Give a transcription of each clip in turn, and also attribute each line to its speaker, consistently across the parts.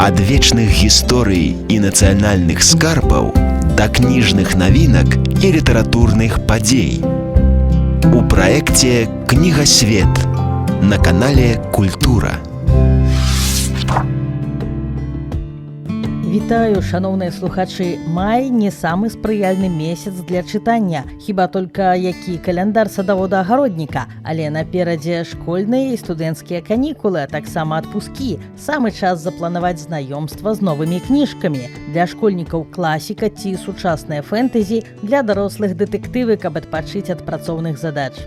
Speaker 1: Ад вечных гісторый і нацыянальных скарбаў да кніжных навінак і літаратурных падзей. У праекце «Кнігасвет» на канале «Культура».
Speaker 2: Вітаю, шаноўныя слухачы. Май — не самы спрыяльны месяц для чытання. Хіба только які каляндар садавода-агародніка, але наперадзе школьныя і студэнцкія канікулы, а таксама адпускі. Самы час запланаваць знаёмства з новымі кніжкамі. Для школьнікаў класіка ці сучасныя фэнтэзі, для дарослых дэтэктывы, каб адпачыць ад працоўных задач.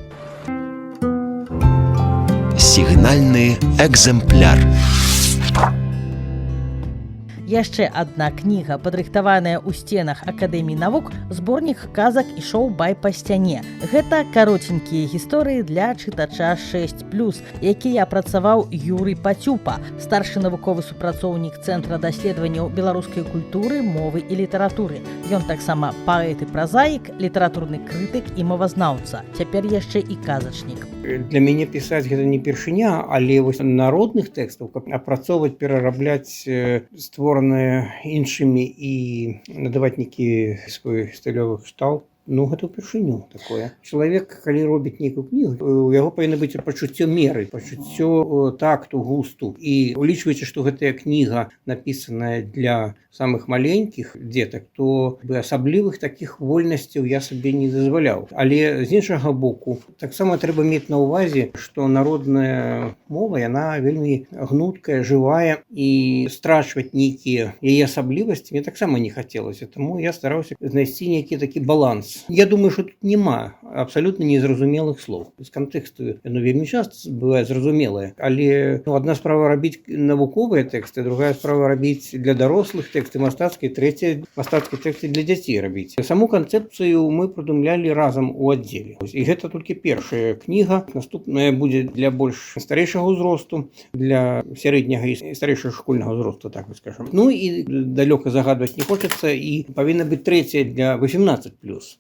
Speaker 1: Сігнальны экземпляр.
Speaker 2: Яшчэ адна кніга, падрыхтаваная ў сценах Акадэміі навук, зборнік казак «Ішоў бай па сцяне». Гэта кароценькія гісторыі для чытача 6+, якія апрацаваў Юрый Пацюпа, старшы навуковы супрацоўнік Цэнтра даследаванняў беларускай культуры, мовы і літаратуры. Ён таксама паэт і празаік, літаратурны крытык і мовазнаўца. Цяпер яшчэ і казачнік.
Speaker 3: Для мяне пісаць гэта не першыня, але вось народных тэкстаў, каб апрацоўваць, перарабляць створаныя іншымі і надаваць нейкі свой стылёвы кшталт, ну, гэта ўпершыню такое. Чалавек, калі робіць нейкую кнігу, у яго павінна быць пачуццё меры, пачуццё такту, густу. І улічваючы, што гэтая кніга напісаная для самых маленькіх дзетак, то бы асаблівых такіх вольнасцяў я сабе не дазваляў. Але з іншага боку, таксама трэба мець на ўвазе, што народная мова, яна вельмі гнуткая, жывая, і страчваць нейкія яе асаблівасці мне таксама не хацелася. Таму я стараўся знайсці нейкі такі баланс. Я думаю, что тут няма абсалютна незразумелых слоў. З кантэксту яно вельмі часта бывае зразумелае. Але, ну, адна справа рабіць навуковыя тэксты, другая справа рабіць для дарослых тэксты мастацкія, трэцяя — мастацкія тэксты для дзяцей рабіць. Саму канцэпцыю мы прыдумлялі разам у аддзеле. І гэта толькі першая кніга. Наступная будзе для больш старэйшага ўзросту, для сярэдняга і старэйшага школьнага ўзросту, так скажем. Ну і далёка загадваць не хочацца, і павінна быць трэцяя для 18+.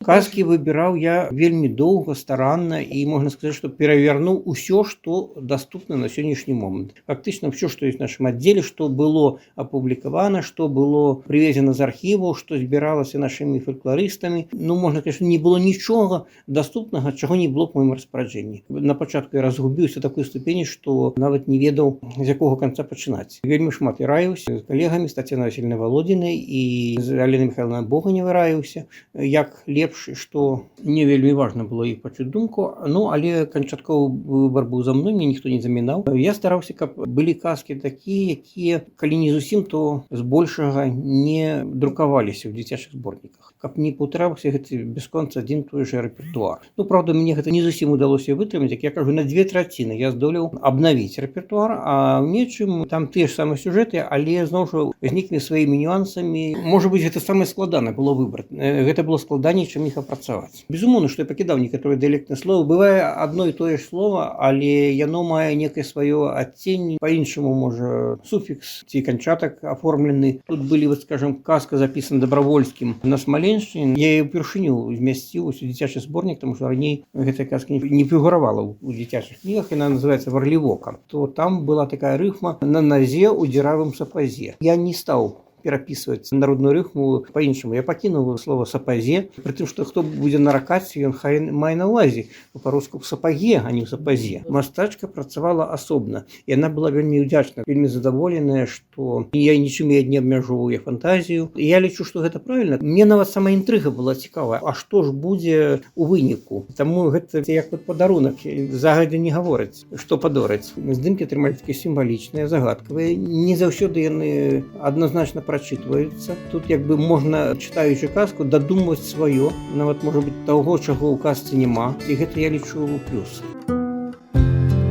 Speaker 3: Казкі выбіраў я вельмі доўга, старанна і, можна сказаць, што перавярнуў усё, што даступна на сённяшні момант. Фактычна ўсё, што ёсць в нашым аддзеле, што было апублікавана, што было прывезена з архіваў, што збіралася нашымі фалькларыстамі. Ну, можна, конечно, не было нічога даступнага, чаго не было б у маім распараджэнні. На пачатку я разгубіўся такой ступені, што нават не ведаў, з якога канца пачынаць. Вельмі шмат я раіўся з калегамі, з Таццянай Васільеўнай Валодзінай і з Аленай Міхайлаўнай Боганевай раіўся, як лепш, што мне вельмі важна было іх пачуць думку. Ну, але канчатковы выбар быў за мной, мне ніхто не замінаў. Я стараўся, каб былі казкі такія, якія, калі не зусім, то збольшага не друкаваліся ў дзіцячых зборніках, каб не паўтараўся гэты бясконца адзін той жа рэпертуар. Ну, праўда, мне гэта не зусім удалося вытрымаць. Як я кажу, на дзве траціны я здолеў абнавіць рэпертуар, а ў нечым там тыя ж самыя сюжэты, але зноў жа з нейкімі сваімі нюансамі. Можа быць, гэта самае складанае было выбраць. Гэта было складаней, чым іх апрацаваць. Безумоўна, што я пакідаў некаторыя дыялектныя словы. Бывае адно і тое ж слово, але яно мае некае сваё адценне, по-іншаму, можа, суфікс ці канчатак аформлены. Тут былі, вот скажем, казка, запісана Дабравольскім на Смаленшчыне. Я яе ўпершыню змясціў у дзіцячы зборнік, таму што раней гэтая казка не фігуравала ў дзіцячых кнігах. Яна называется «Варлівока». То там была такая рыфма: «На назе у дзіравым сапазе». Я не стаў перапісваць народную рыфму по-іншаму. Я пакінуў слова «сапазе», пры тым, што хто будзе наракаць, ён хай мае на ўвазе па-руску «в сапаге», а не «ў сапазе». Мастачка працавала асобна. Яна была вельмі ўдзячна, вельмі задаволеная, што я нічым я не абмяжоўваю яе фантазію. І я лічу, што гэта правільна. Мне нават сама інтрыга была цікава. А што ж будзе у выніку? Таму гэта як вот падарунак, загадзя не гаворыць, што падорыць. Здымкі атрымалі такія сімвалічныя, загадкавыя. Не заўсёды яны адназначна прачытваюцца. Тут як бы можна, чытаючы казку, дадумваць сваё, нават, можа быць, таго, чаго ў казцы няма. І гэта, я лічу, плюс.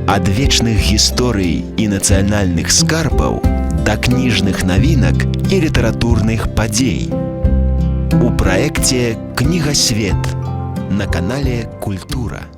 Speaker 1: Ад вечных гісторый і нацыянальных скарбаў да кніжных навінак і літаратурных падзей. У праекце «Кнігасвет» на канале «Культура».